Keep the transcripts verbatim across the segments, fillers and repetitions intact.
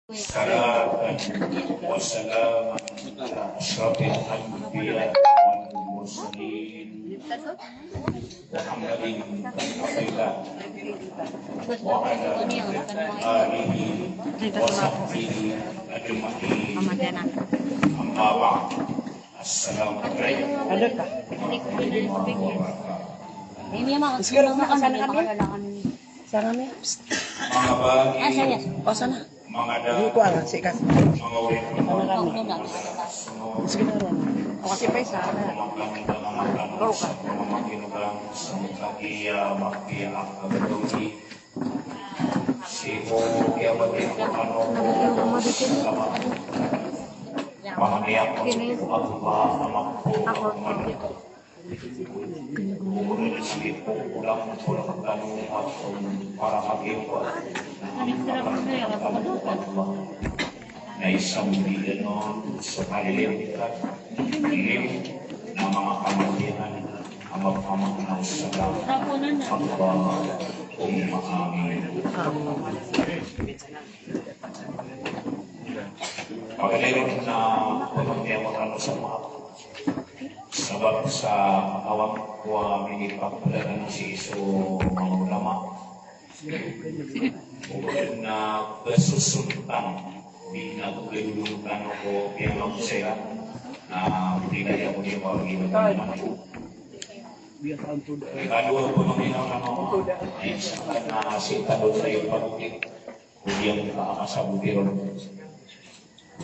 Salatan wa salaman ala asyrafil anbiya wal mursalin, Muhammadin Abdillah wa ala alihi wa sahbihi ajma'in. Amma ba'd. Assalamu alaikum warahmatullahi wabarakatuh. Ini mama, mama kami. Sana kami. Manga bagi. Ah, saya. Oh, sana. Manga da. Hindi ko alam, sikat. Manga uri. Sana kami. Sige na rin. O, kasi pa isa. Go ka. Sii ko kiyabatiya ko kano ko, pahamiya ko Allah a maporo ko man. Sii ko kulang ko kano a para kagiya ko Allah na isang bilan o sa kalilimutan. Ilim na manga kamatiyan. Ama, ama, ama, salam. Allahumma amin. Pagaliron na pagkakiyawatan ko sa mga sabab sa awang ko a minipagpalagan si iso mga ulama. Bukod na basusuntan, di na ko kaiulungan ko piyamag saya na bigay ako niya para iwan naman. Ikadowa ko, maminaw na mga, ay, sa na sintado sa iyo pag-ulit. Kundi ang makakasabot iron.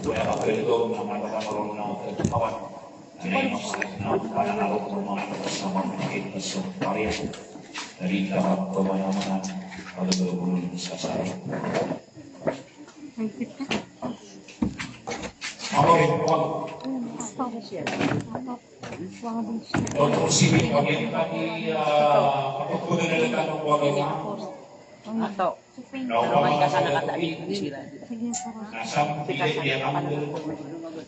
Wala ka pwede doon na matatangaron na katawan. Ano yung mga na panangarap ng mga kasama ng kita sa pariya? Dali ka magpamanaman ang pagdodon sa sarili. Ako rin po. Otro sini pagyan kami, ah, kapag pagdodon ng tanong ko, ano? Ato. Naman ka sana katabi, sira. Nasam, hindi, hindi, ang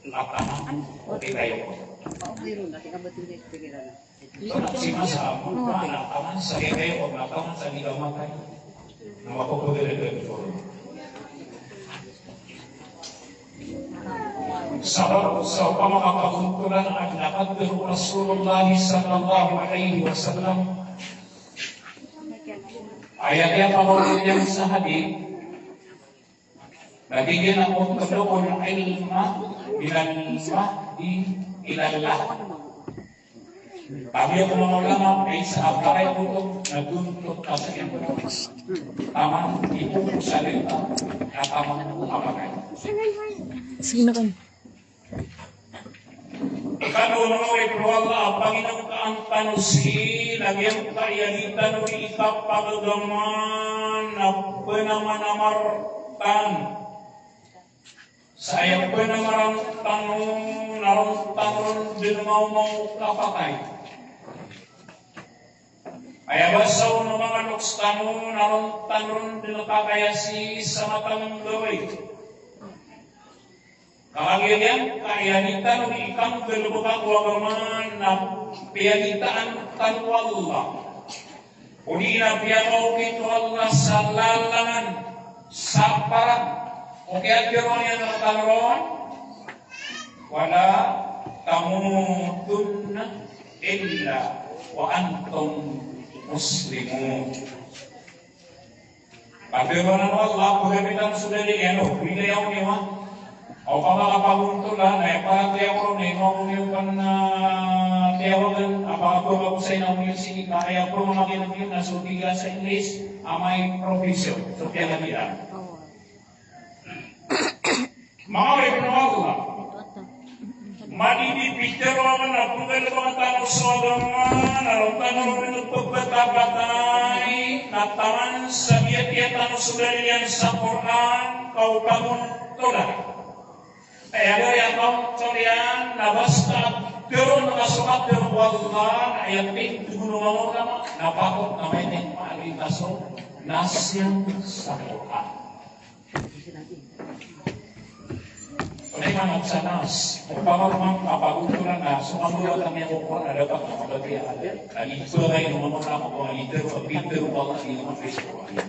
latanan. Okay kayo po. Sima sa, latanan, sa kayo, latanan, sa di ka matay. Na mapapagdala ka ito. Sabab sa opama ka pagkukulan a laqad Rasulullah sallallahu alaihi wasallam. Aya kiyapamamagitan sa hadith, na tig iyan a utlubul ilma minal mahdi ilal lahd. Tig o manga ulama, isa a pakay ko na tontot ka sa ilmo. Taman ipopoon sa lima, na taman ko a pakay. Sige na kayo. Ikadowa, manga oripn o Allah, a panginengkaan tano sii, lagid angkaya di tano di ipapagagama na pnamanamar tano. Sa aya pnamaran tano na ron tano ron dn mawmaw kapakay. Aya basa o manga loks tano na ron tano ron dn kapakay sii sa matag a gawii. Kagiya niyan, ka aya di tano di ikanggalbka ko agama na piyalitaan tano o Allah. Odi na piyakaokit o Allah sa lalangan, sa parat, o kiyatharoa niyan rktano ron, "Wala tamutunna illa wa antum muslimun." Pagdoronan o Allah, pagamitan so dalil iyan, o, bigay ako niyo, ha? O, kapakapagontolan, ay, para tiyaw ko, na ino ako niyo pan, ah, tiyawagan, apa, apa, apa, sa ina ko niyo, sige, kaya, pero, mga kinagin, na so, tiga sa English, amay profession, so, kaya nga nila. Manga oripn o Allah. Madidi pitharo a panggalbk tano so agama, na ron tano ron pphatabatay, na taman sa biyatiya tano so dalil iyan sa Qur'an, ka o pagontolan. Aya gawii a pagontol iyan, na basta a tharoon ka so katharo o Allah, na aya pitharo o manga ulama, na pakot na maiteng maali ka so nas iyan sa Qur'an. Pwede man sa nas, opama man a pagontolan na, so katharo a tamiya ko Qur'an a dapat na mabatiya. Lagid so lagid o manga ulama ko, lagid o pitharo o Allah, lagid o manga pitharo o Allah.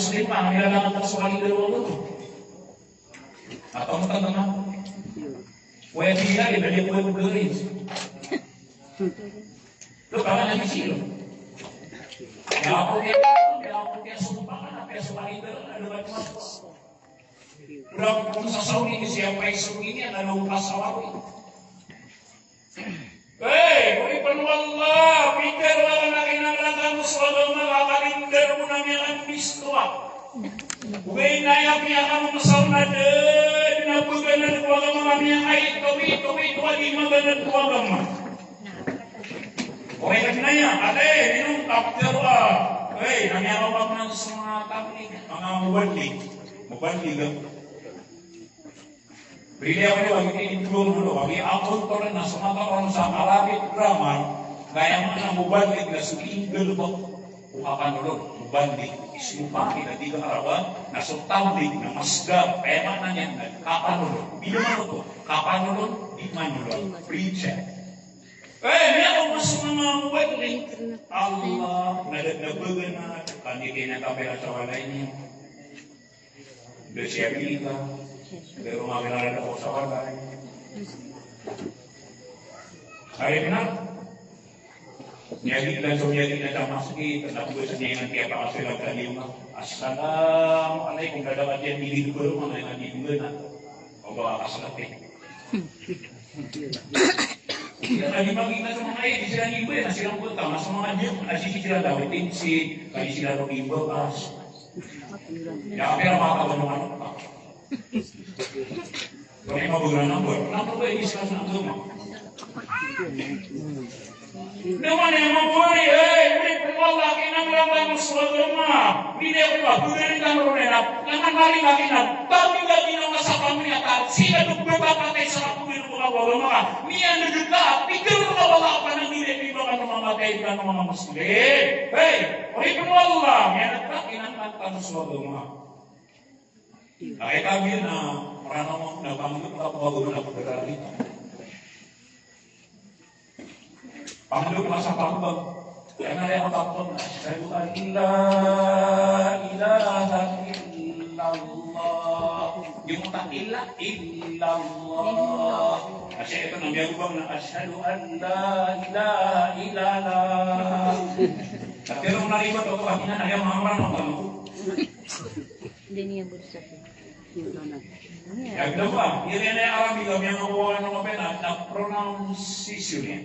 Muslim, pangilala ko so kalidar o Allah. Apa mo tanda? Waya di na, di ba di ko gari? Lo, kawan na di silo. Ya, ako kaya, ya, ako kaya, sumpa ka na, kaya sumpa ka na, Ora ko sasaw ini, siyapa i so ini, an na lo kasawari. Hey, oripn o Allah, pitharo a makinang rka so agama ka, kalindar ko na miyakambis to a. Ogaid na aya piyakamasaw na da dn a bganad ko agama ka, miyakaito, ito, ito a di maganad ko agama. Oway, ka dn aya, ati, minong kaptharo a. Hey, na miyakaoma ko nan so manga tablig, manga muballig. Muballig a. Bili ako niyan, wagi ini dua mulo, wagi akon to na so manga taw sa Arabic grammar, ka aya maana muballig na so inggalbk o kapanolon, muballig, ismu fa'il a tig a Arab, na so tablig na masdar, aya maana niyan na kapanolon. Bili man oto, kapanolon, di manolon, preacher. Eh, miyakaoma so manga muballig, Allah, na da dn a bganad, kaniyan a kamera sa walay niyo. Da si Amerika, pero mabinarada ko sa walay. Ay, na. Miyagid na so miyagid na sa masgit, na po sa niya nga kiyapakaswila ka lima. Assalamu alaikum, dadapat yan, di ko naman nga di ko na. O ba, kasalapin. Kaya lagi makita sa mga eh, di sila iba, na silang punta, mas mga Jew, na sisi sila daw, itin si, kaya sila ro iba, as. Ya, pero mga kabanungan pa. Kaya mabulan ang buwan. Ano ba yung isa sa agama? Naman ay mabuhay, eh, ulit ko Allah, kinamalaman mo sa agama. Hindi ako ba, bulan ang gano'n na, naman mali makinag, tabi lagi ng masakang niya, ta, sila nagpapakatay sa kapatid ko, mga agama. Miyan na dito, picture ko wala pa ng hindi, di ba, ano, mamatay ka ng mga Muslim? Hey, ulit ko Allah, miyan na, kinamalaman mo sa agama. Ay, kami na, parang ako, napangit ako, bago na ako, berarti. Pangit ako sa pangit. Kaya na rin ako, "Ashhadu an la ilaha illallah." Yung ta illa, illallah. Kasi ito, nang yagubang na, "Ashhadu an la ilaha illallah." Tapi nung naribat ako, kami na, ayaw, mga marang, mga marang. Hindi niya bulsa. Ya, ginawa. Iyan ay Arabic, kami ang nakuha ng mga pena, na pronunciation niya.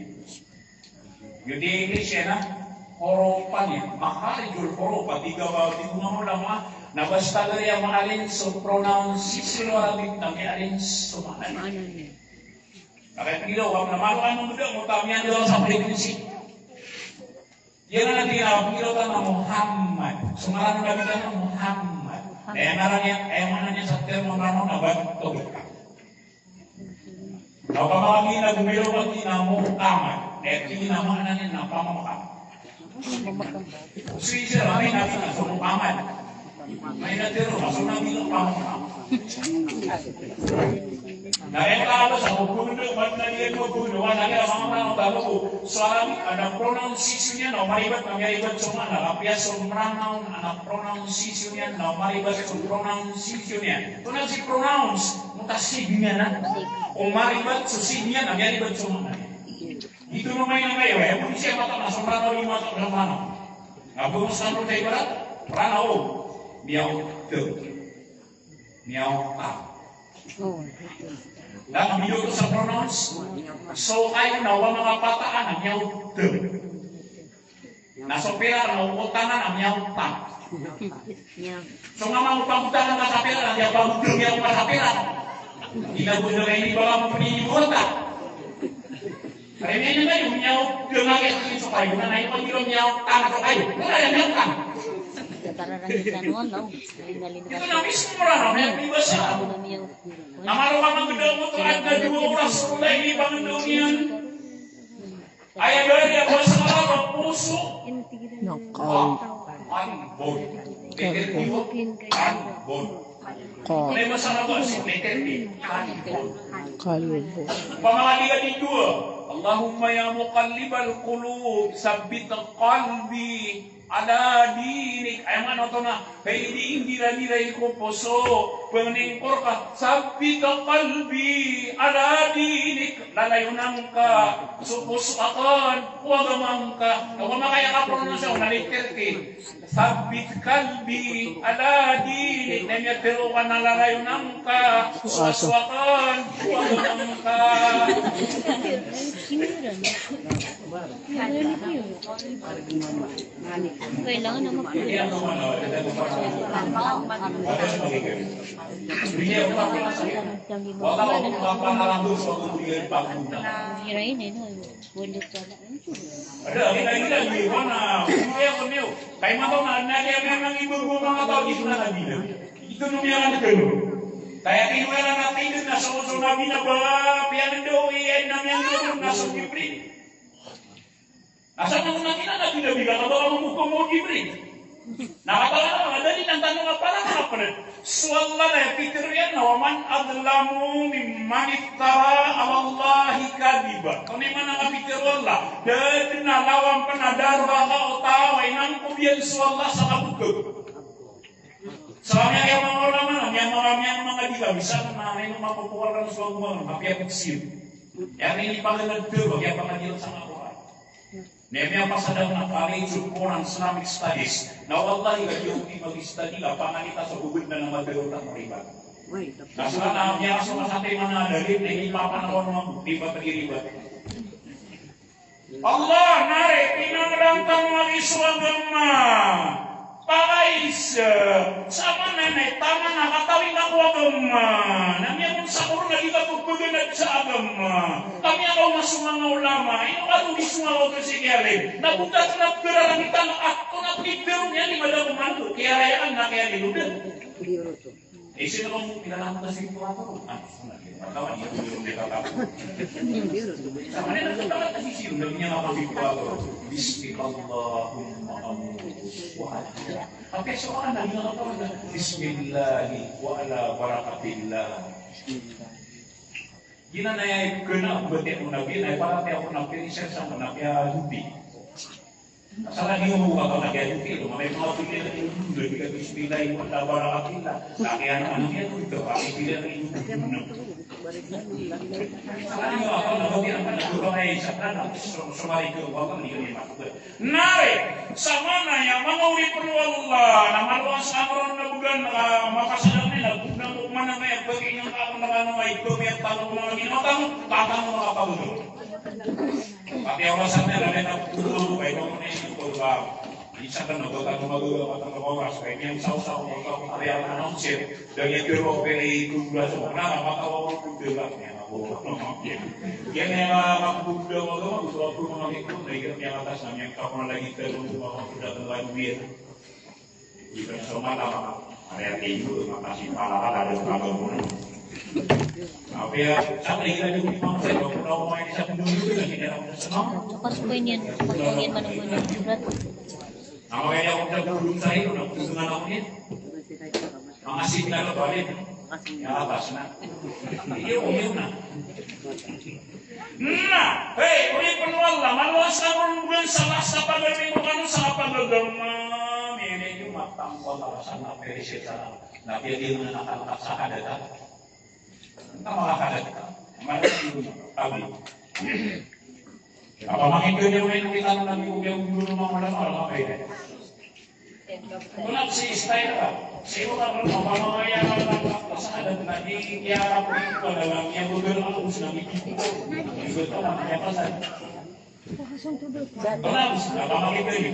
Yung di English yan, ha? Horopan yan. Makharijul huruf, pati gawa, di ko mga ulama, na basta dari ang maalin, so pronunciation o Arabic, na may alin, so maalin. Ano niya? Bakit hindi daw, wag na maluan mo daw, mo kami ang daw sa frequency. Iyan na tig iyan a pangilay tano a Muhammad. So ngaran o Nabi tano a Muhammad. Aya ngaran iyan, aya maana niyan sa termo Mranaw na bantog. Na opama ka tig iyan a gomiraw ka tig iyan a Muhammad. Aya tig iyan a maana niyan na pamamakan. So isa rami na tig iyan a so Muhammad. May natero, maso na bilo pa. Na aya ka aba sa Pondo, man na iyan Pondo, man na iyan mga Mranaw tano ko. So Arabic, an pronunciation iyan na maribat, na maribat so maana, apiya so Mranaw, an pronunciation iyan na maribat so pronunciation iyan. So na si pronounce, mutasig niyan na. O maribat so sig niyan, na maribat so maana. Ito na may nangkaya, eh, kung siya mata, na so Mranaw, yung mata, Mranaw. Nga bo sa Mranaw, Mranaw, miyaw, to. Miyaw, ah. Da ka miyaw to sa pronounce. So, kayo na, wa manga pataan, miyaw, to. Na so pera, na utangan, miyaw, ta. So nga manga pagutang na sa pera, na pagutang, miyaw, sa pera. Hindi na po na kayo, hindi ba ka mapaniniwala? Ay, may nila yung miyaw, yung mga ito yung sukayo, na naiwan yung miyaw, tama ko kayo. Wala yung miyaw, tama. Ito na mismo na, na may iba sa. Amaro ka magdamo to, at na duwa oras ko na inipangendong iyan. Ay, ay, ay, ay, ay, sa mga puso. No, call. Kalbon. Kalbon. Kalbon. Kalbon. Kalbon. Pamangadi ka dito, Allahumma ya muqallibal qulub, sabbit qalbi Ala dinik, aya maana oto na, kay di inggiran iran ko poso, pangni ngka rka, thabbit qalbi ala dinik, lalayon angka so poso akn ko agama ngka. Ago makaya ka pronounce on na letter T. Thabbit qalbi ala dinik, na miyatero ka na lalayon angka so poso akn ko agama ngka. Kailangan na mag- Ira ini, no? Wala ka na. Ada, kita, kita, di mana? Kaya ko niyo. Kaya mataw na, na, kaya memang ibu, ibu, mga tao, di na, na, di na. Ito no, kaya kinuwera na, ito na, so, so, na, di na, ba, piyan do, iyan, na, miyan do, na, so, Jibril. Asa na, na, di na, na, di na, di na, ba, mo, mo, Jibril. Na katawan a manga dalil a tano nga para manga pd. So Allah na pitharo iyan na, "Wa man adlamu mimman iftara ala Allahi kadhiba." Tonaa i maana a pitharo o Allah? Da dn a lawan pn a darpa o taw a inangkob iyan so Allah sa kabgabg. Sa miyakaya manga ulama na, miyamanga, miyamanga di ka, misan na, na ino mapapawal ka so Allah, mapiya pagsiyo. Aya ini pangnadar, aya pangnadar sa Quran. Na miyapasad anan a college of Quran Islamic Studies. Na wallahi, ka di ako di mag-study, ka panganita sa bubud na namadaro ta mo ribat. Na sila na, miyaso ka sa tayo man na dalil, na hindi pa panahon mo, di ba pagiribat? Allah, na ri, pinangrantang lagi so agama. Pakaiza, sa maana na taman a katawi ka ko agama. Na miyakowa sa Quran na di ka pagpaganad sa agama. Ka miyakaoma so manga ulama, ino ka di so manga oto si kiyalin. Na buta ko na perarangitan a, ko na pitharo niyan i mada ko man ko, kiyarayaan na kiyalin oden. Isa na ko, kailangan ko na sirkulado. Ah, Bismikallahumma amutu wa ahya. Bismillah wa ala barakatillah. Giyanan i kena o bati o Nabi, na ibarat o Nabi, isa sa Nabi a duti. Sa lagi mo ba ka lagi a duti, o, may mga pili na yung dulo, di ka bismillah, wa ala barakatillah. Lagi ano, ano yan, ito, pati pili na yung dulo. Sa lagi mo ba ka, nabati ang anak, di ba kayo sa kanan, so, so, mali ko, wag ang yun, yung makapal. Na ri, sa maana niyan, manga oripn o Allah, na malowa sa amaron na bgan, ah, makasadang niyan, na bgan ko man na kaya, bagi niyan ka ako na kano, ay, bagi niyan tano ko na lagi na tano, tatano na kapagod. Pati oras na, na, na, na, na, na, na, na, isa ka na, baka na, baka na, baka na, oras, kaya niyan sa, sa, sa, sa, sa, sa, sa, sa, Da giya piro piri ko oras o na, matawa ko pira niyan ako. Giya niyan a, manga buda, manga buda, manga buda, na giya niyan atas na niyan, kapag lagi ka doon, manga buda, manga buda. Di ba so mata, maka, ari, ari, indo, makasi, pala, pala, ada, pala, pala. Apa ya, sa lagi ka doon, manga buda, manga buda, sa doon, lagi ka doon, sa doon. Kapag po niyan, kapag po niyan, manunggu niyan, surat. Manga kaya ako na bulong sa iyo, na bulong na ako niyan. Manga signal ko, alin? Yung atas na. Iyo, iyo na. Na, hey, oripn o Allah, malowa sa ron bulan sa lasa pagari mo kano sa kapagagama, mene yung matang ko Allah, sa na perisir sa na, na piyagil na nakalta sa kadata. Tama ka, kadata. Mara yung tabi. Apa makikita niyo rin kita na nag-iuwi ang gulo ng mga wala, wala kayo. Wala si style ka. Sino ka rin, mapamamayaman lang ka sa alam na di kaya ka po yung palalang niya, gulo ng uso ng ibig ko. Ibig ko na, kaya pa sa. Wala, wala makikita niyo.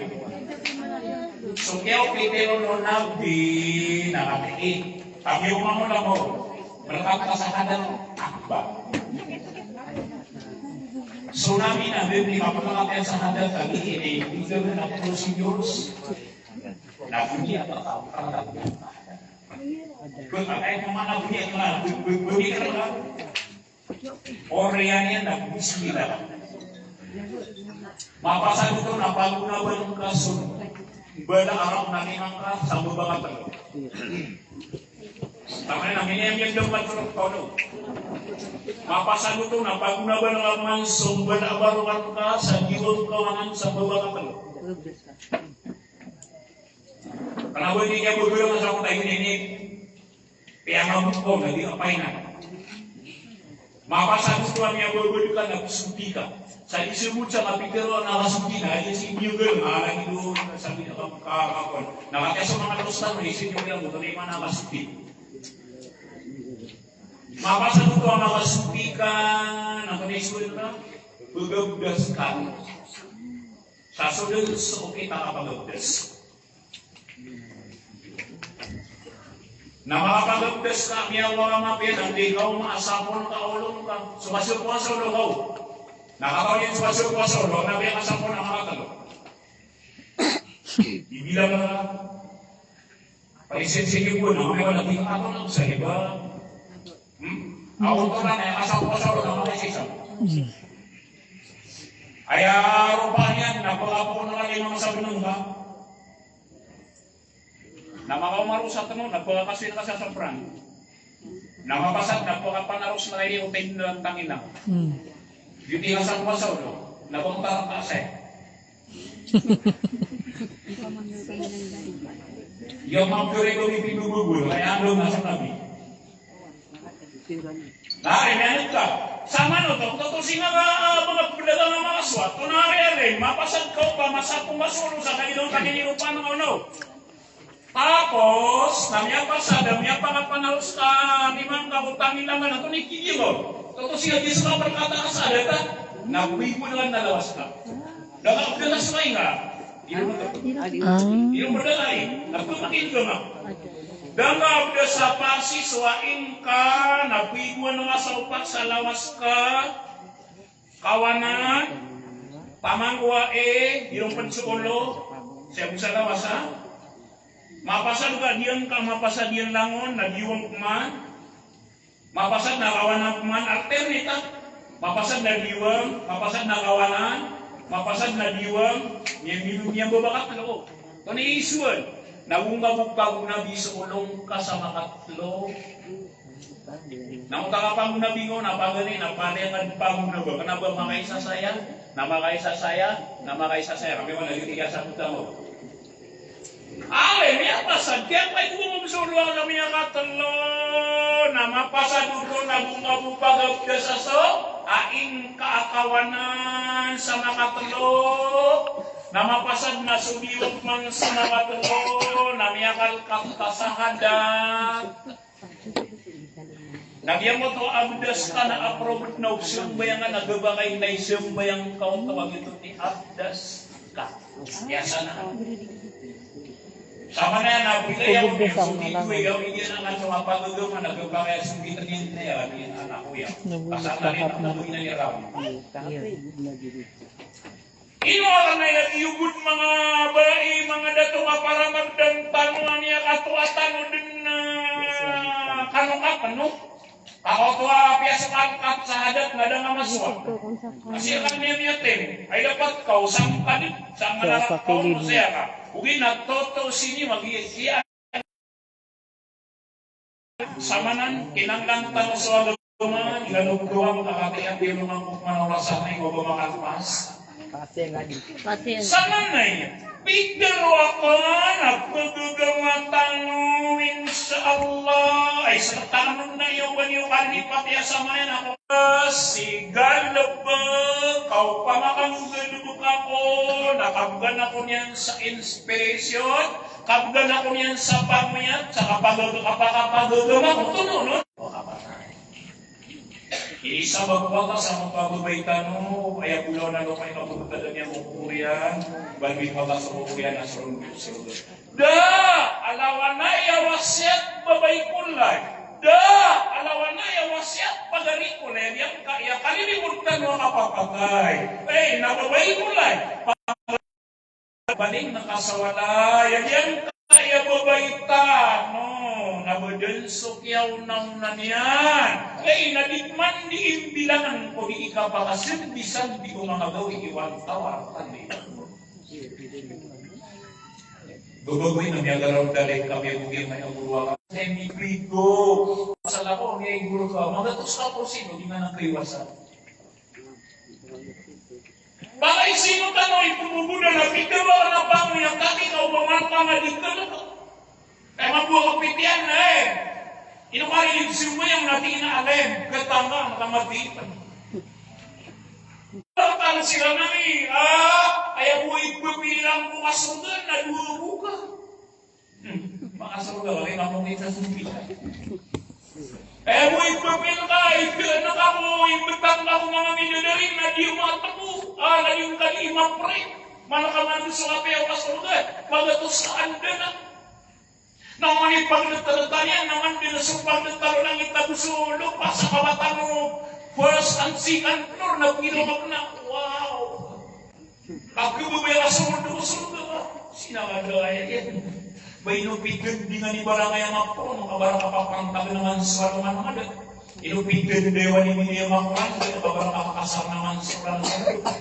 So, kaya ako pipiro no nabi na kapatid. Kami yung mga ulama, berkat kasahadat akbar. Tsunami na, di, di kapatid natin sa hadat, lagi ini, hindi na procedures. Na bunyi apa tahu, kan, kan. Berkat ayat mana bunyi, kan, bunyi, kan. Oriyan iyan na bismillah. Mapasad oto na pagonawan ka so mbala a raok na niyan ka sa mbaba ka tlo. Tama na, minimum yung dapat sa todo. Mapasad oto na pagonawan ka man so mbala a barokan ka sa diwang ka wanan sa mbaba ka tlo. Kna ba di niyan bebelong sa ko tayo ini. Piyamabot ko na di ka painan. Mapasad oto a miyababad ka na pesopi ka. Sa di sebot sa kapikir o na kasopi na, di si miyogal na lagi do, sabi na ka, ka, ka, kon. Na katiya so manga doktor, di si miyogal na kasopi. Mapasad oto a makasopi ka, na kena isoy ka, pagabdas ka. Sa so dn so okit a kapagabdas. Na makapagabdas ka, miyawa ka mapiya, na di ka o maasapon ka olo ngka. So kasi o powasa o olo ka o. Na katawan iyan so kasi o powasa o olo, na miyaasapon a makatlo. Ibilang ka. Palisin-sin iyo bo, na miyawa na di ka katawan sa iba. Hmm? Aw, oto na, na, asapon, asapon, na, makasisa. Aya ropa niyan, na pagapon na lagi mga sabon ka. Na makaoma ron sa tano, na pagakasoy na ka sa sapran. Na mapasad, na pagapanaros na lagi o pen, tangina. Hmm. Di tinga sa kumasaw, no? Na bang tarang ka sa. Iyo, mapure ko ni pinububul, kaya ando na sa tabi. Na, ini ano ka? Sama no to, to, to, singa ka, ah, mga pagdagang na mga swat, to na ari-ari, mapasad ka o ba, masapong ka solo sa kagidong kagini o paano, ano? Tapos, na miyapasad, na miyapangapanaros ka, di man ka botang ilangan, ato ni kigilo. Toto siya di sa kaperkata ka sa adata, na kuwi ko naman nalawas ka. Da nga bda sa mainga. Ino mo to? Ah. Ino mo da nga eh? Nagpapakit ka nga. Da nga bda sa pasi, so aing ka, na kuwi ko naman sa upat sa lawas ka. Kawanan, pamanggowa e, diyong pen so olo, siya bo sa lawas, ha? Mapasad ka diyong ka, mapasad diyong langon, na diyong peman. Mapasad na kawanan peman, alternate, ha? Mapasad na diyong, mapasad na kawanan, mapasad na diyong, niyan, niyan, niyan bo ba katlo. Toni isuan, na bo nga bo pago na bi so olo ngka sa makatlo. Na o taka pago na bi ko, na pagani, na pagani, na pagani na ba, kena ba makaisa saya, na makaisa saya, na makaisa saya. Kami man lagi tiga sa kota mo. Ale, miyapasad, kaya pa ito mo so olo ngka miyakatlo, na mapasad oto, na bo nga bo pagabdas sa so, aing ka a kawanan sa makatlo, na mapasad na so diyong man sa makatlo, na miyakalkat ka sa hadat. Na giyangkoto a abdas ka na appropriate na o sambayang ka na gabakay na isambayang ka, o tawag ito ti abdas ka. Aya sana. Sama na yan, na bila yan, o so dito, ikaw, hindi na nga so mapagagama na gabakay so gito niyan na yan, anak ko yan. Pasal na rin ang nabuhay na yan. Ino anan a iyogod manga bai, manga dato, ka para magdantano a miyakatoa tano den, ah, kano ka, kano? Kakotoa piya so kalkat sa hadat na da nga masowa. Kasi akan niya miyaten, ay dapat kaw sangkad, sangkad na kaw masaya ka. Ogaid na toto sini mag-iyan. Samanan, kinanglan tano so agama, ilan o gawang kakatiyat di rumang ko man a orasana, ikaw ba makalpas? Pasengan. Pasengan. Sananay, pitharo akn a pagagama tano, insha Allah, ay sa tano na iyo, ba niyo kalipati a samanan ako. Sigalebek, kaw pamakanggedebek ako, na kabgan ako niyan sa inspiration, kabgan ako niyan sa pamiyat, sa kapag-, kapakapagagama ko, tono, no? Isa ba ko ka sa mapagabay tano, aya bolawan a lokay ka pagkadamiyan ko Korean, ban di pagkasoro Korean a soron, soron. Da a lawan aya wasiyat babay ko lay. Da a lawan aya wasiyat pagari ko lay. Giyangkaya kalilimotan o kapapatay. Ay, na babay ko lay. Baling na kasawala. Giyangkaya babay tano. Na baden so kiyaonaona niyan. Ay, na di man di imbilangan ko di ikapakasambisambi o manga gawii iwan tawar tano. Gogogoy na miyagaraw dalay ka, miyagogoy na miyagoroa ka. Sa imiprigo. Asal ako, miyagoro ka. Magatos ka po sino, di nga nang kaiwasan. Baka isino tano, ipomogoda na pitharo ka na pangoy a kati ka o ba man pangadi ka na ka. Kapitiyan na, eh. Ino ka rin simbayang na tig iyan a alim, katanga, makamati. Tang sila nani, ah, aya bo ipipili lang ko kasorga na dowa bo ka. Hmm, makasorga, wala na mo kita sumbi. Aya bo ipipili ka, ipipili ka ko, ipitang ka ko manga bidadari na di matako, ah, na di ka di mapre. Mana ka man so kapiya o kasorga, pagatos ka anda na. Na oman i pagdetadetad iyan, na oman den so pagdetad o langit ago so lopa sa kabatan o first and second floor na piro ka na. Wow! Pagkababaya ka so mundo ko sorga, sinagada aya iyan. Ba ino piten di nga ni barangay a mapon, ka barang kapapantag na man so alongan a mada. Ino piten di wani di nga makorang, ka barang kapakasar na man so alongan a mada.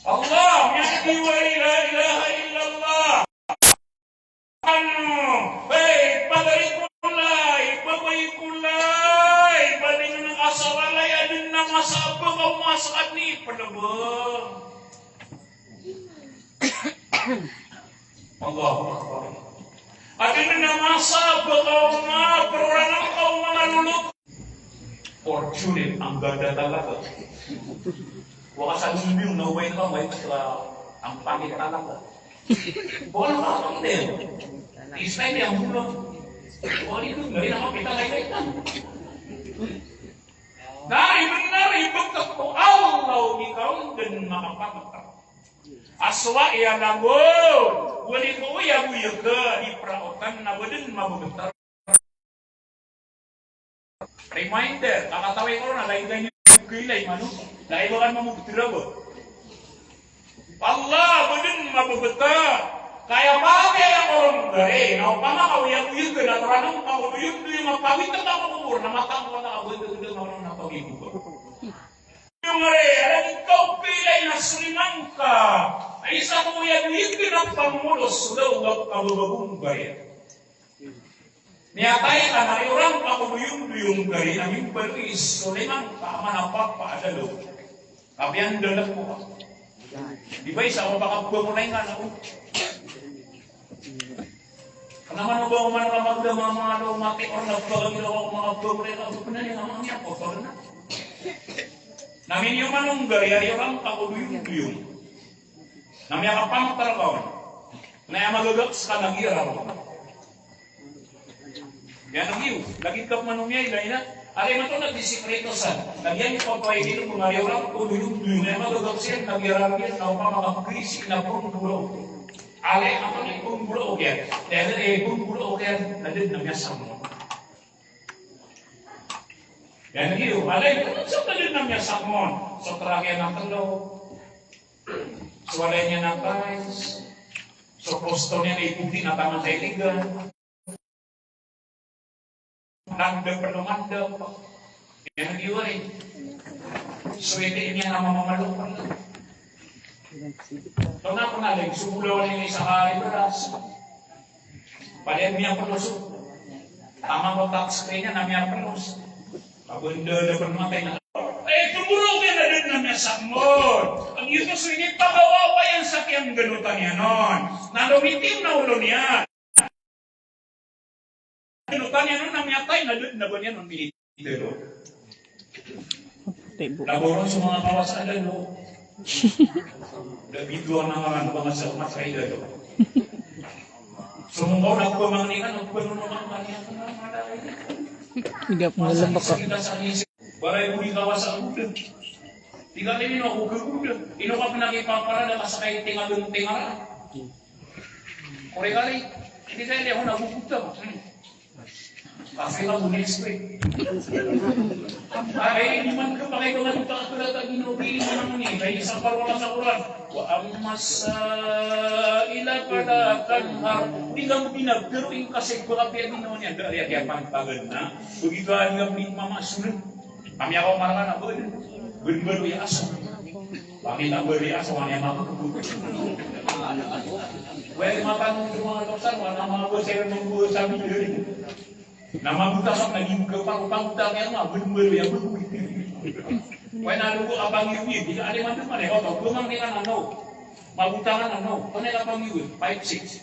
Allah, ya di wa la ilaha illallah. Ano, hey, pagari ko lay, babay ko lay, ba di nga nang asawalay, aden a masa a baka o masa a di pala ba? Allahu Akbar. Aden a masa a baka o ma, perorangan ka o manga lolot. Fortune, ang ganda talaga. Waka sa lumiw na umain ka, umain ka sa ang pangit talaga. Wala ka pang din. Isla ini ang mula. Wala ito, ngayon ako kita ngayon. Dari benar, ibagtak ko, Allah, ikaw din makapagtak. Aswa iya lago, wali ko iya buyag ka, di praotan na wadin mababatar. Reminder, kakataway ko na, lagi kayo kilay, mano? Lagi ba kan mamugtira ba? Allah, ba din mababata? Kaya ba kaya ko ron gari, na opama ka uyag-uyag na, taranong ka, uyag-uyag, mapawit ka ko kubur, na matang ko na, uyag-uyag, na pag-ibuga. Yung gari, alam ikaw, kilay na suliman ka. Ay, isa ko uyag-uyag na pangmulos, sudaw, wag ka babagong gari. Miyatay ka na riyoran ka ko doyong-doyong gari na mimbaloy so liman ka a manapapa a dalo. Kapiya ndalak ko ka. Di ba isa ko pakabamulay nga na ko. Kna man o ba o man ka magdama mga daw mati or nagpagagila ko makabamulay ka. Pnani nga mga miyako, pagna. Na miniyoman o gari a riyoran ka ko doyong-doyong. Na miyakapamagtar ka on. Na aya magagak ska na giyara ron. Aya na giyo, lagid ka pman o miyailay na, alay mato na di sikreto san. Na giya niyo pagpaway dito, kung ariyo lang, o doyong-doyong, aya magagak siyan, na giyara ron iyan, na opama ka krisi na pnggolaok. Alay mato na pnggolaok iyan. Aya na, eh, pnggolaok iyan, na dn na miyasakmon. Aya na giyo, alay mato na dn na miyasakmon. So trak iyan a tlo. So walay niyan a tiles. So posto niyan a ipodi na taman sa iligan. Nandep, pn o mandep. Aya na giyo ari. So iti niyan a mamamalok pn. Tona pn a lay, so bolawan iyan i isa ka ari baras. Pd iyan miyaplos. Taman ko tax pay niyan na miyaplos. Kabanda na pn matay na. Eh, pnggolaok iyan na dn na miyasakmon. Ang ito so inipagawawa iyan sa kiyangganutan iyan on. Na lomitiw na olo niyan. Ganotan iyan on na miyatay na dn na ba niyan on minitero. Laboran so manga kawasa a dalo. Da bitowan a ngaran o ba nga sa matay dalo. So mongkaw na pamangni ka na panonoman ka niyan. Ida pngalabak ka. Baray ko di kawasa a goda. Tig ka, ino ako ka goda? Ino ka pn a kipaparada ka sa kay tingalon tingara? Kori kali, tig ka, ino ako na goda? Hmm. Kasi ka bo ni expect. Ay, di man ka pakay ko na ito, ako na tagino, di man ako ni, kay isa pa wala sa Quran. Wa amma sa'ila fala tanhar. Di ka mo binagdaro in kasi ko kapiya di naman yan. Dari a kiyapantagan na. Begitu a di ka mo di mamasunan. Kami ako marana, bal, bal, bal, ya aso. Kami na bal, ya aso, kami mama. Well, matanong sa mga doktor, wala mga doktor, mga doktor, sabi nila. Na mabuta ka, naging ka pa, pangutang yan, mga bal, bal, ya bal. Well, na lugo ka pang yun, yun. Di ka alim ang duman, eh, oto, lumang di ka na, no. Mabuta ka na, no. Kung nila pang yun, five six.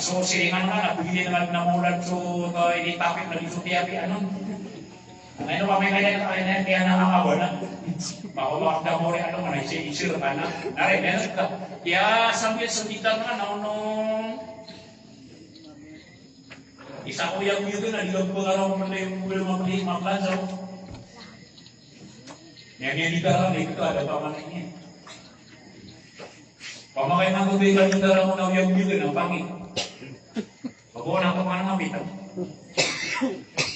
so siringan ka na, pwede na nga na mawlad so, eh, initapik na di so tiyapi, ano? Ngayon, pamikaya na, kaya na, kaya na nga ka ba na? Makawa ka da mo rin, ano, mana, isi-, isir ka na. Nari, meron ka. Kaya, sambil so kita na, ano, ano, isa ko yang yun na, di ka pangaraw mo na yung ulo mapili, mapansaw. Yan, yan, di ka lang, di ka, ada pa man niya. Pamakay na ko, di ka, di ka lang mo na yung yun, ang pangit. Pag-una ko, paano mapita?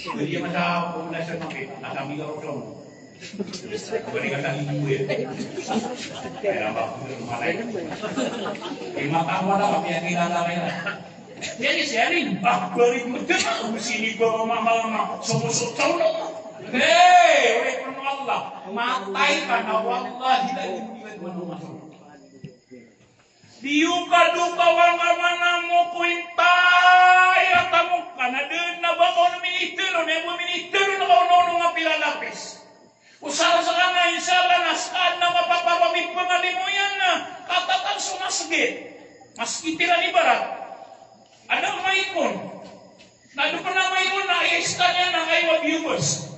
Hindi naman sa pagkakasal mapita, nakamig ako sa ulo. Pwede ka sa ibu, eh. Kaya ba, malay. Yung matama na, kami ang kinakakaya. Yan si Alin. Ah, balik mo dyan. Ako sinigaw ang mama-mama. Sumusot sa ulo. Hey, oy, ano Allah? Matay ka na, wallahi, la ilaha illallah. Di ka dokawan ka man a mo ko intay a tamok ka na dn a ba ka on minitero, na ba minitero na ka on a onong a pilalapis. O sala skaniyan, insha Allah, na skaniyan na mapapapamipngalimo iyan na katatag so masgit. Masgit iran ibarat. Adn a maikon. Na dn pn a maikon na aya skaniyan na kaiwa viewers.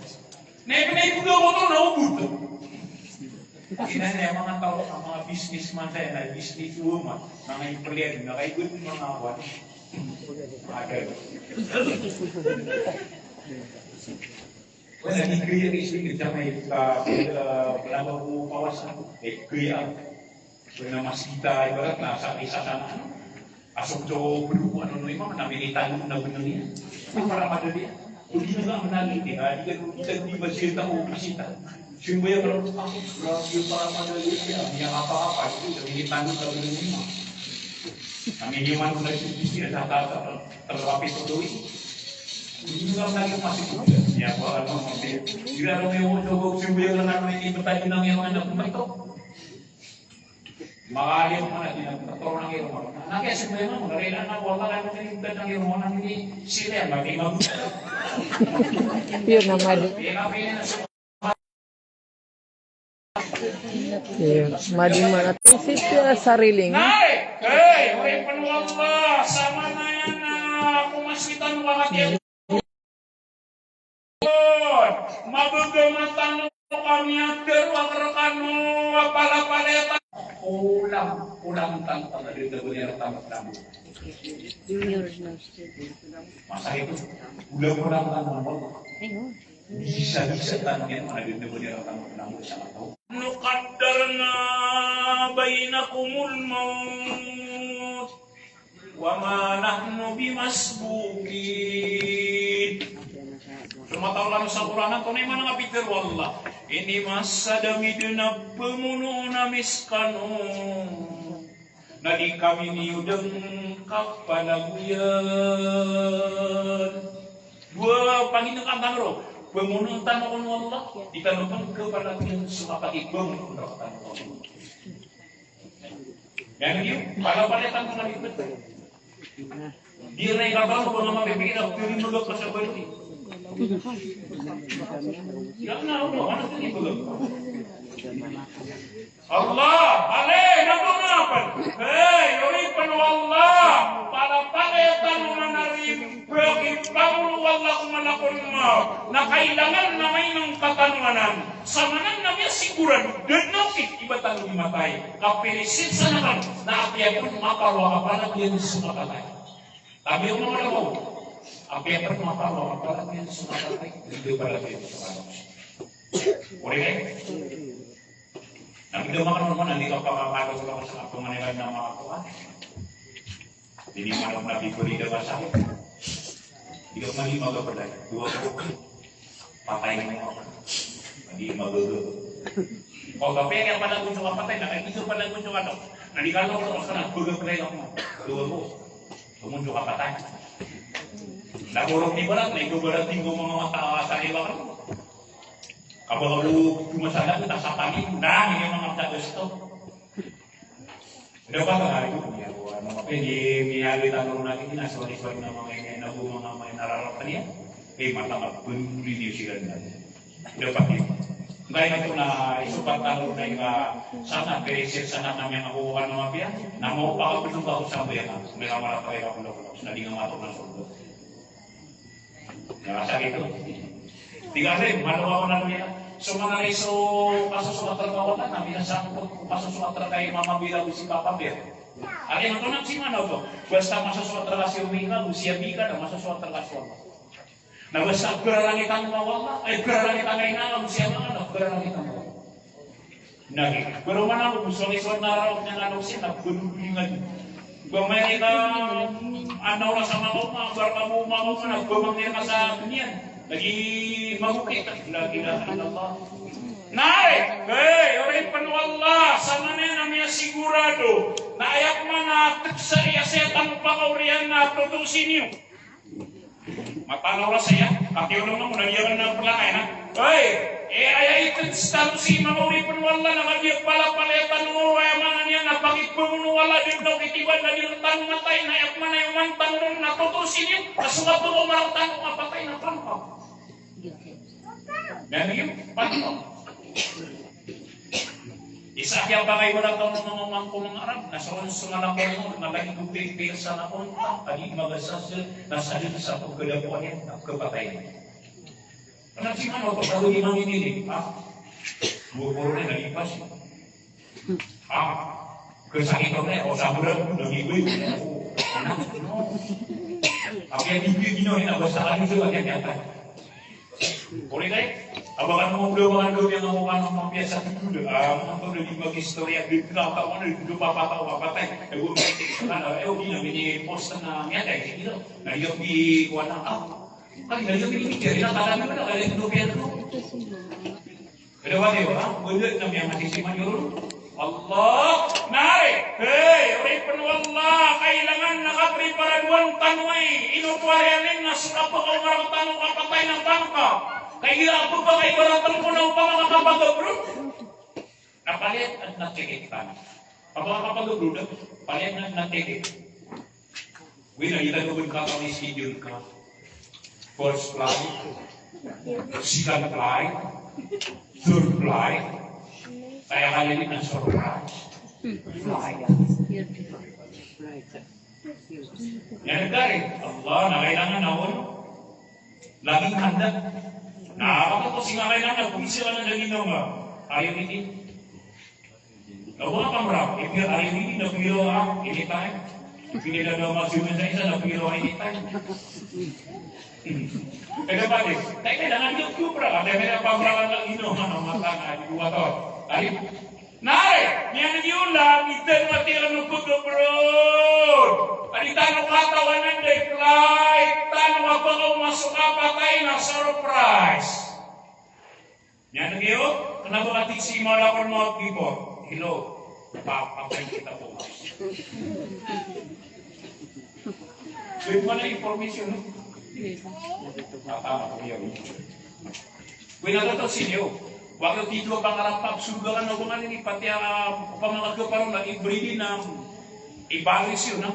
Na aya pn a iboga ko oto na obot. Ina niyan manga taw a manga businessman saya na businesswoman. Manga employee, na kaiwa manga awan. Ada. Wala, di kaya di sini, di kaya may, ah, ah, wala ba po pawasan? Eh, kaya, wala mas kita, ibarat na sa isa sana, ano? Asok to, ano, ano, imam, na minitano, na gano'n niya. Ano, para madali. Hindi na lang manali, di ba? Di ka, di ka, di ba siya tao, bisita? Siya ba yung, ah, grabe, para madali, siya, niya apa-apa, ito, minitano, na gano'n niya. Kami niyo man, kung nagsisisi, at sa tata, terlapis ko doon. Hindi lang lagi masih muda. Ya, wala nang masih. Hindi lang may ulo, huwag simuya lang ako, hindi ba tayo nang yung anak mo ito? Makalim mo na, hindi na, totoo lang yung mga. Anak, ya, simuya mo, magaling na, wala ka na, hindi na yung mga, hindi sila, mati, mag- Yun ang mali. Kaya kami na sa Iyo, madi man a tisit a sarili nga. Nay! Hey! Oripn o Allah, samanaya na ako masitan wakati ako. Mabagama tano kami a tero a kerekano a palapalaya tano. Ulang, ulang tano pag-adil na banyar tamo-tamo. Masa ito, ulang-ulang tano. Bisa-bisa tano iyan, mana dn ba niyan tano, tano sa taw. Nahnu qaddarna bainakumul mawt wa ma nahnu bimasbuqin. Pmataw lalo sa Qur'an, antonaa i maana a pitharo o Allah. Inimasad ami dn a pmonoon ami skano. Na di kami niyo dn kapalagoyan. Dowa panginengkan tano ron. Bangonon tano o Allah, di tano pn kapalagoyan so kapakibangay tano o Allah. Aya niyo, palapalaya tano na lipat. Di na ikatano ba nga mapipikir a pwede magap ka sa bandi. Aya na, ano, ano, ano, ano, Allah, ale, na bo na pn. Hey, oripn o Allah, palapalaya tano man a rimbag i pangolawala o Allah ko mala ko mawt. Na kailangan na mainong katano anan. Samanan na miyasigurado, da dn oto i ba tano di matay. Ka pirisit sa nakan, na apiya pn maparo a kapalagoyan so kapatay. Tabiya o manga labaw. Apiya pn maparo a kapalagoyan so kapatay, di kapalagoyan so kapatay. Ori, eh? Na pd a manga normal, na di ka pakakadok sa kapamaniran na manga kuwan. Di niyo manok na pipuri da ka sa. Di ka mali magapaday. Dowa ko. Patay mo. Di magaga. O, kapag kaya pala gusto ka patay, na kaya gusto pala gusto ka to. Na di ka lo, sa na, baga pala ako. Dowa ko. Gusto ka patay. Na borok di barat, na ito barat din ko mga mata sa iba ka. Kapag ako dumasalan, tas sa pangin, na, hindi mga mata gusto. Dapat nga ito, niya ko, ano, pwede, miyali tano na ini, na sorry, sorry na mga ini, na mga mga nararap niya. Eh, mata nga, pwede niyo sila na. Dapat ito. Ngayon ito na, isupat tano na yung, ah, sana, pero sir, sana na may makukuha ng mga biyan, na mo, baka gusto ka sa biyan, may mga marapay ako na, na di nga matok na sundo. Na, sa ito. Di ka rin, maluwa ko na niya. So, mga iso, kasosoat rka o Allah, na minasakop ko kasosoat rka i mama Bira o si Papa Bear. Ari, ito na si mana to. Basta masosoat rka si Omega, o si Abika, na masosoat rka so Allah. Na basta perarangitan o Allah, ay, perarangitan o Ina, o si Ama, na perarangitan o Allah. Na, pero mana ko, so, so, na, na, na, na, si, na, perarangitan. Ba may ka, ano, sa mga uma, bar ka mo, mga uma, na, ba may ka sa niyan. Lagi mabukit, la ilaha illallah. Nay, hey, oripn o Allah, samanan na miyasigurado na aya pman a tgsari a setan o pakaoriyan na totoo si niyo. Matanaw ra saya, pati o naman, na iyan na pala kaya na. Hey, eh, aya itgs tano si manga oripn o Allah, na kagiya palapalaya tano, aya maana niyan na pakipngon o Allah, di daw kitiban, na di tano matay, na aya pman a aya man tano, na totoo si niyo, na so kapag o marang tano, kapatay na pangkaw. Na niyo, pangkaw. Isa kiya pangay wala taw na manga mangko manga Arab, na so, so manga mangko, na lagi ko pipir sa na onta, adi magasasel, na sa dito sa pagkadapuan niyan, na kapatay niyan. Ano si mano, pag ako di mangidili, ha? Buo puro na, nalipas. Ha? Kasakit ako na, o sa mura, nalipas. Ano? Ako yan, di ko yun, yun, basta ka dito, ako yan, yata. Ori kay, abakan mo, ulo, mga ulo, yung mga mapiyasa dito, ah, mga ulo, di mag-istorya, di pinapataw, ano, di pinapataw, papatay. Eh, huwag kayo, ano, eh, huwag yun, may post na, nga, kaya, hindi, no? Na, yung di, kuha na, ah, ay, na, yung di, hindi, na, talaga, na, kaya, hindi, kaya, no? Kada wali, ha? Wala na, may mga sisiman yun. Allah, nari, hey, oripn o Allah, kailangan na kapreparadoan tano ay, ino to ari alin na so kapakaoma rktano kapatay na pangka. Kaya a pagkakaibaratn ko na opama ka kapag-abroad. Na palaya adn a ticket tano. Opama ka kapag-abroad, palaya adn a ticket. Wina, ita ko bn katawan i schedule ka. First flight, second flight, third flight. Kaya kali ini na surprise. Flight. Yan, dari Allah, na kailangan na on. Laging handa. Na, ako po, singa kailangan, kung sila na lagi nung, ah, ayaw ini. Na wala ka mara, if you are ready, na piro, ah, anytime. Pinila na mas yun sa isa, na piro, anytime. Kada pati, tayo kailangan yung cobra, kada kaya pamrakan ng ino, ano, mata na, di ko ato. Ay, nari, niyan yung lang, itan mati ang nupag-abroad. Adi tano katawanan, day flight, tano kapag umasok, kapatay na surprise. Niyan kayo, kna ba katii si malakul mawt before? Hello. Pa, patay kita po. So, ito na information, no? Tama po yun. Pinatataw sii niyo. Wakil tigo a pangarap a sorga ka na oba nga ini pati a, ah, opama ka keparo na everyday na ibaris iyo na.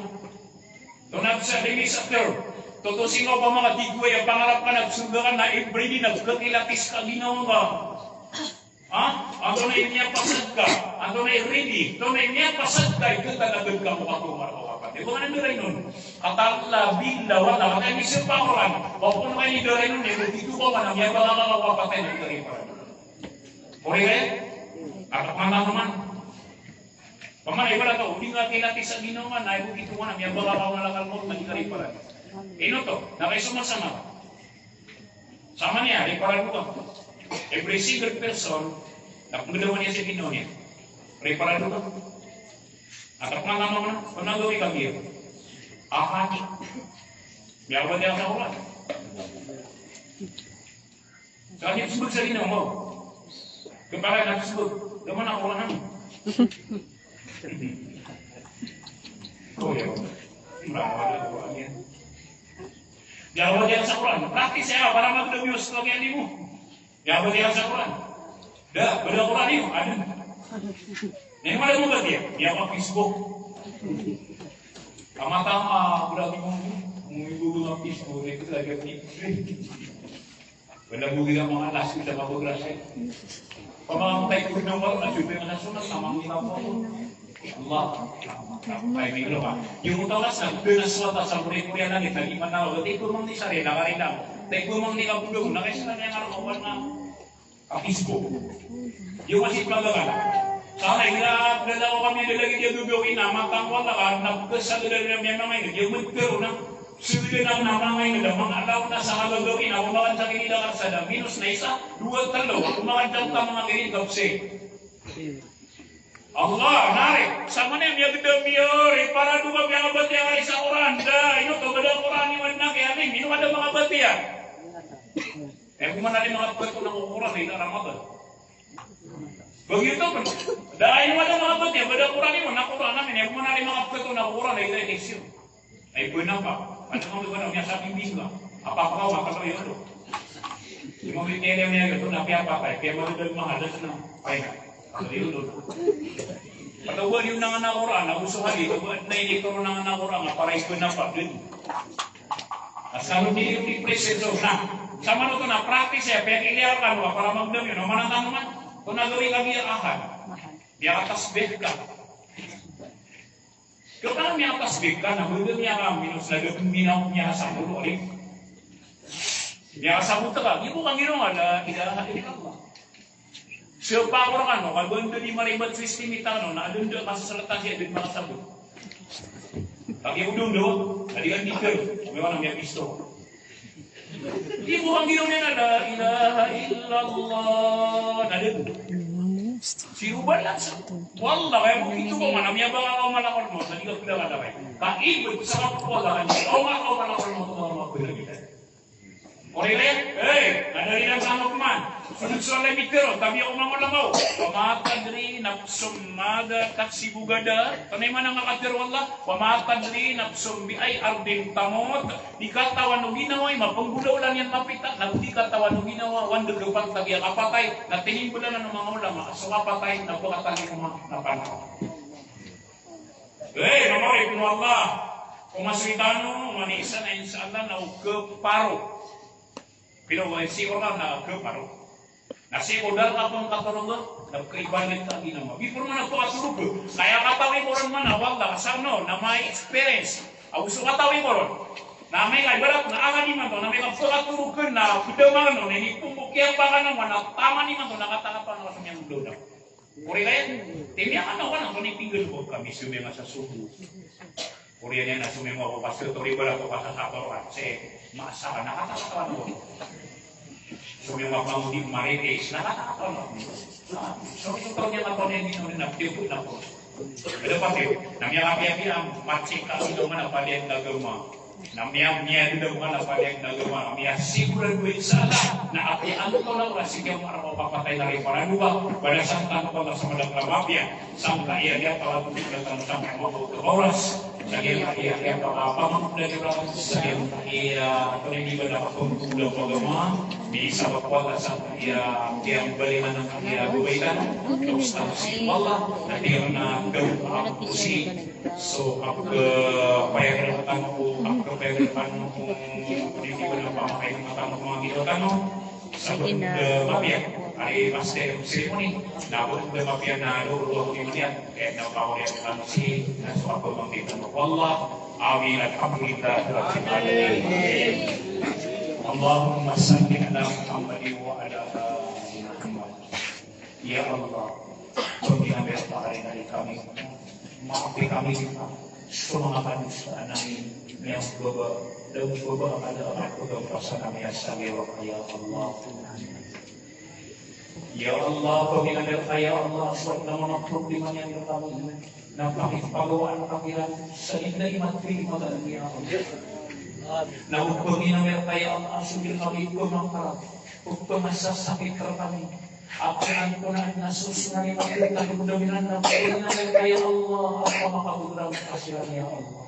Tonaa sa demi sa ter. Toto sii nga opama ka tigo a pangarap ka na sorga ka na everyday na kekilakis ka ginawa ka. Ha? Antonaa i miyapasad ka? Antonaa i ready? Antonaa i miyapasad ka i keta na bed ka ko kato mara ko kapatay? Oba nga ini doray non. Kata Allah, billah, wallah, kata ini sepa oran. Wapon ka ini doray non, ini tigo ka man a miyabala ka ko kapatay na di ka riparan. Ori kaya? Kata pangalaman. Pamana ibarat o, di nga kilati sa ginawa na, ibo kito ka na, miyabala ka ko malakal maut na di ka riparan. Ino to, na kaisomasama. Samaniya, riparado ka. Every single person na penggedawan iyan sa ginawa niyan. Riparado ka. Atak na nama na, pernah gawin kami ya. Aha ni. Biar ba diyan sa oran. Kami sebut sa ginawa mo. Kepala na sebut. Gimana oran? Oh ya. Mura, mura, mura, ya. Jawab iyan sa Quran. Praktis iyan, para magdam iyo sa pagyan mo. Jawab iyan sa Quran. Da, bada Quran iyo, adn. Na ino mada mabatiya? Iya ka Facebook. Tama-tama, bada di mo, mo ibo nga Facebook, ito talaga ni. Wala mo gina mga alas, kita mabagrasay. Pamangkay ko na wala na, sabi nga na sunat, samang ina po. Allah. Ay, may ginawa. Yung utaw na sa, doon na suwata sa muri-muri na langit, lagi man na, wala tayo pumang ni Sari, nakarin na. Tayo pumang ni Kapulo, nakaisa na niya nga, wala na. Kapisbo. Yung masip lang ka na. Sana, ina, dala ko kami, dala kita gagawin na, matang wala ka, na, sa dala na, may mga ina, yung magkaroon na, Sugdn a manga ingd a manga alaw na sa kagagawii na, o makan sa kinilakar sa da, minus na isa, dowa, tlo, o makan sa manga kirin kapsi. Allah, nari, samaniya miyagdam iyo, riparado ka miyangabatiya ka sa Quran, da, ino ka bada Quran iwan na kaya ni, ino ka da mangabatiya. Eh, kung manali mangabatiya ko na Quran, ina Ramadan. Begitu pun. Da, ino ka da mangabatiya, bada Quran iwan na Quran, amin, eh, kung manali mangabatiya ko na Quran, ina Islam. Ay, buwan na pa. Ano kami buwan na? Miyasabing binga. Apa pa ka, wata ka yun. Yung mga kaya niya yun, na piyapatay, kaya mga dal mahalas na. Ay, ano yun, no? Patawa yun na nga na Quran, na uso hali, patawa na yun, ito na nga na Quran, na para ito na pa, dun. Asal di yung depression, so, na. Sama no to na practice ya, piyakiliyakan ka, para magdam yun, no? Manatang man, kung nagawin kami yung akad, miyakatasbih ka. Kaya ka miyakatasbih ka, na beda miyakaminos na gabin minaw miyakasabot, ori. Miyakasabot ka, di bo kanggirongan la ilaha illallah. Sa pakor kano, ka ba anda di maribat sistem itano, na ada anda kasasalatan siya, anda makasabot. Pag iyo doon doon, na di ka dikir, kami wala miyapisto. Di bo kanggirongan la ilaha illallah. Na di bo. Si Ruban lang sa. Wallah, kaya mo kito ko man, miyabang ako malakol mo, sa di ka pila ka dakay. Kaibig sa kapwa ka, hindi ko nga ako malakol mo, ito mga pila kita. Ori le, eh, nadali lang sa ano kuman. Sunod sa limit pero, tabi ako mga ulamaw. Wa ma tadri nafsun madha taksibu gada. Tanay man ang makadir, wallah. Wa ma tadri nafsun bi ay ardin tamut. Di katawan o ginawa i mapnggolawla niyan mapita, na di katawan o ginawa, o anda kapantag iyan kapatay, na tinimbolanan o manga ulama, so kapatay na pkatali ko manga panaw. Eh, manga oripn o Allah, ko masritano, manisa na insha Allah, na o keparo. Pino, eh, si Allah na keparo. Na sii ko dal ka pn katorog, na pkaibadat ka ginawa. Before man a pkatorog, kaya katawi ko ron man a, wallah, asar no, na may experience. Ago so katawi ko ron. Na may ka ibarat na angad imanto, na may ka pkatorog na pdaman no, na inipongko kiyang baka na man, na taman imanto, na katakatan na kasong yang doda. Ori kaya, timiyakan na wana, koni pinggan ko kami sumema sa subo. Oriyan iyan na somiyong ako ka sotol, ibarat ko ka sa sotol, at se, masa ka, nakatatawa ko. Somiyong ako ang di marites, nakatatawa ko. So, ito taon niya ako niya, hindi naman naptipon ako. Kada pati, na miyakapiyapiya, matsik ka, sino man ang palian na gama. Na miya, miya, dito man ang palian na gama. Miya, sigurado, inshallah, na apiya ang tolak na sige, para mapapatay na rin, para luwa, para sa tanong ko na sa madagdag na mapiya. Sangka iya niya, para tumigil na tanong sa mga oras. Sa giyangkaya, giyangkaya pamangkd a giyangkaya, sa giyangkaya, ah, pndidiban a kapagkulang ko agama, di sabap ko Allah sa giyangkaya, giyangkaya balinan a giyangkaya babay tano, tapos tano si Allah, na giyangkaya na gawin ko si, so, kapag, ah, payag tano ko, kapag payag tano ko, pndidiban a pamangkd a giyangkaya tano, Sabap, eh, mapiya, ari master ceremony, na sabap, eh, mapiya na lolo ko niyan, eh, na pawari ang si, na so ako mang kita mo. Wallah, amin, alhamdulillah, rabbil alamin. Allahumma salli ala Muhammad wa ala ali Muhammad. Ya Allah, pangni ami a pakarinari kami, maapi kami, so manga kadosaan ami, miyababa, da baba a kada a kapagawasa ami a sagiya ka, ya Allah. Ya Allah, pangni ami a, ya Allah, so manga problema niyan rkami, na pakipagawaan ka kiran sa inda imat di imat, ya Allah. Na pangni ami a, ya Allah, so di kami pmangkarap, pmasasakit rkami. Apiya antonaa na sosonan iyan a pagdamiran na pangni ami a, ya Allah, a pamakabonoan ka siran, ya Allah.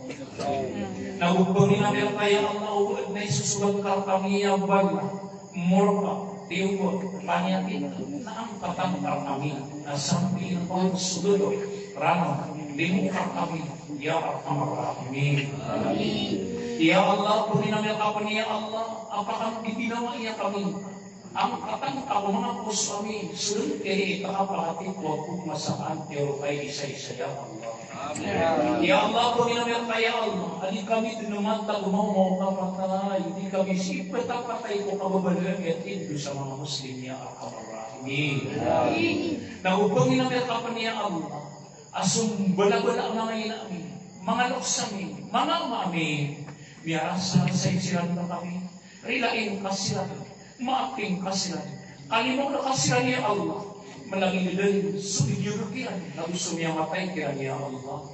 Na pangni ami a, ya Allah, o ba adn a isosogat ka rkami a bala, morka, tiyoba, panyakit, na angkatan ka rkami, na sambi ko so dodo, rano, limo ka rkami, ya Arhamar Rahimin. Amin. Ya Allah, pangni ami a, ya Allah, a pakambibinawai ami. Angkatan ka ko manga poso ami, so dn kay kapakati ko a pagmasa ka antiyo kay isaisa, ya Allah. Amin. Ya Allah, pangni ami a, ya Allah, a di kami dn matag mawmaw ka patay, di kami sii ptapatay ko kababaloy a miyatindo sa manga Muslim, ya Arhamar Rahimin. Amin. Na pangni ami a, ya Allah, a so mbalabala a manga ina ami, manga loks ami, manga ama ami, miyarasarasay siran rkami, rilain ka siran, maapin ka siran, kalimoon ka siran, ya Allah, malagid dn so di giyoto kiran, na go so miyamatay kiran, ya Allah.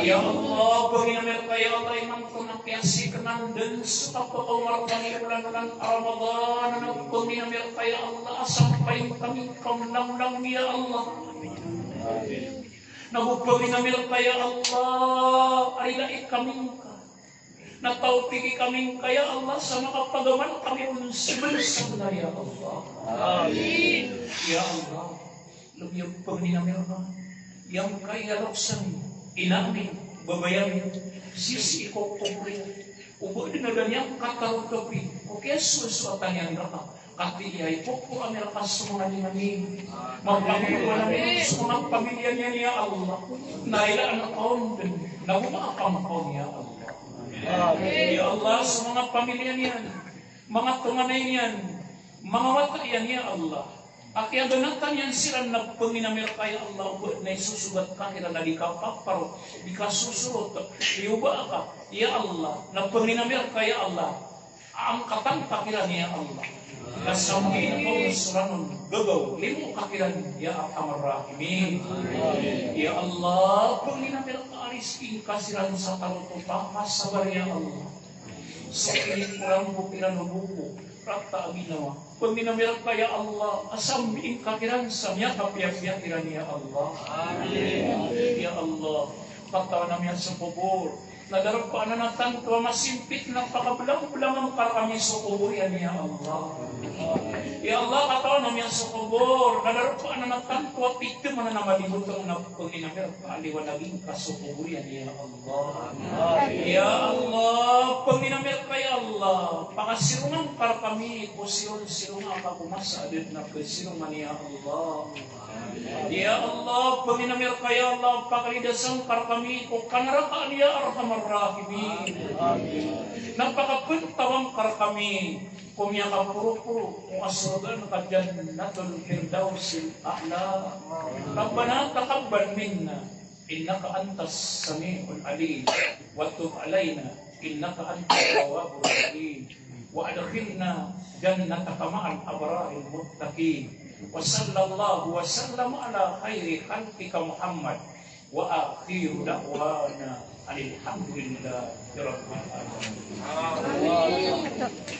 Ya Allah, pangni ami a, ya Allah, imanto na kiyasik nan dn so kapakaoma rkami olan-olan a Ramadan, na pangni ami a, ya Allah, a sampay kami ko mlanglang, ya Allah. Na pangni ami a, ya Allah, a rilai kami ngka. Na tawpiki kami ngka, ya Allah, sa makapagamal kami on sbn-sbnar, ya Allah. Amin. Ya Allah, lbi a pangni ami a, giyangkaya loks ami, ina ami, babay ami, sisii ko kobor iyan. O ba adn a da niyan katarotopi ko kiyasosoatan iyan rka. Katii a ipokor ami rka so manga dingani. Mapangni ami so manga pamilya niyan, ya Allah. Na ilaan ka on dn, na go maapn ka on, ya Allah. Ya Allah, so manga pamilya niyan, manga tonganay niyan, manga wata iyan, ya Allah, a kiyaganatan iyan siran, na pangni ami rka, ya Allah, o ba adn a isosogat ka kiran a di kapaparo, di kasosorot, tiyoba ka, ya Allah, na pangni ami rka, ya Allah, angkatan ka kiran, ya Allah. Na sambi ko so ranon, gagaw, limo ka kiran, ya Arhamar Rahimin. Ya Allah, pangni ami rka a rizki ngka siran sa tarotop a kasabar, ya Allah. So inikoran ko kiran o boko, rata a ginawa. Pangni ami rka, ya Allah, a sambi ka kiran sa miyakapiyapiya kiran, ya Allah. Amin. Ya Allah, katawan ami a so kobor na darpa anan a tanto a masimpit, na pakablangblanga ngka rkami so kobor iyan, ya Allah. Ya Allah, katawan ami a so kobor na darpa anan a tanto a pitem anan a malibotng, na pangni ami rka a liwanagi ngka so kobor iyan, ya Allah. Ya Allah, pangni ami rka, ya Allah, pakasirongan ka rkami ko sironsironga ka ko masa a da dn a kasirongan, ya Allah. Ya Allah, pangni ami rka, ya Allah, pakalidasan ka rkami ko kanarakaan, ya Arhamar Rahimin. Na pakapntawan ka rkami ko miyakaporoporo ko sorga ka Jannatul Firdausil A'la. Rabbana taqabbal minna innaka antas samiul alim, wa tub alaina innaka antat tawwabur rahim, wa adkhilna jannataka ma'al abraril muttaqin. Wa sallallahu wa sallam ala khairi khalqika Muhammad, wa akhiru da'wana anil hamdulillahi rabbil alamin.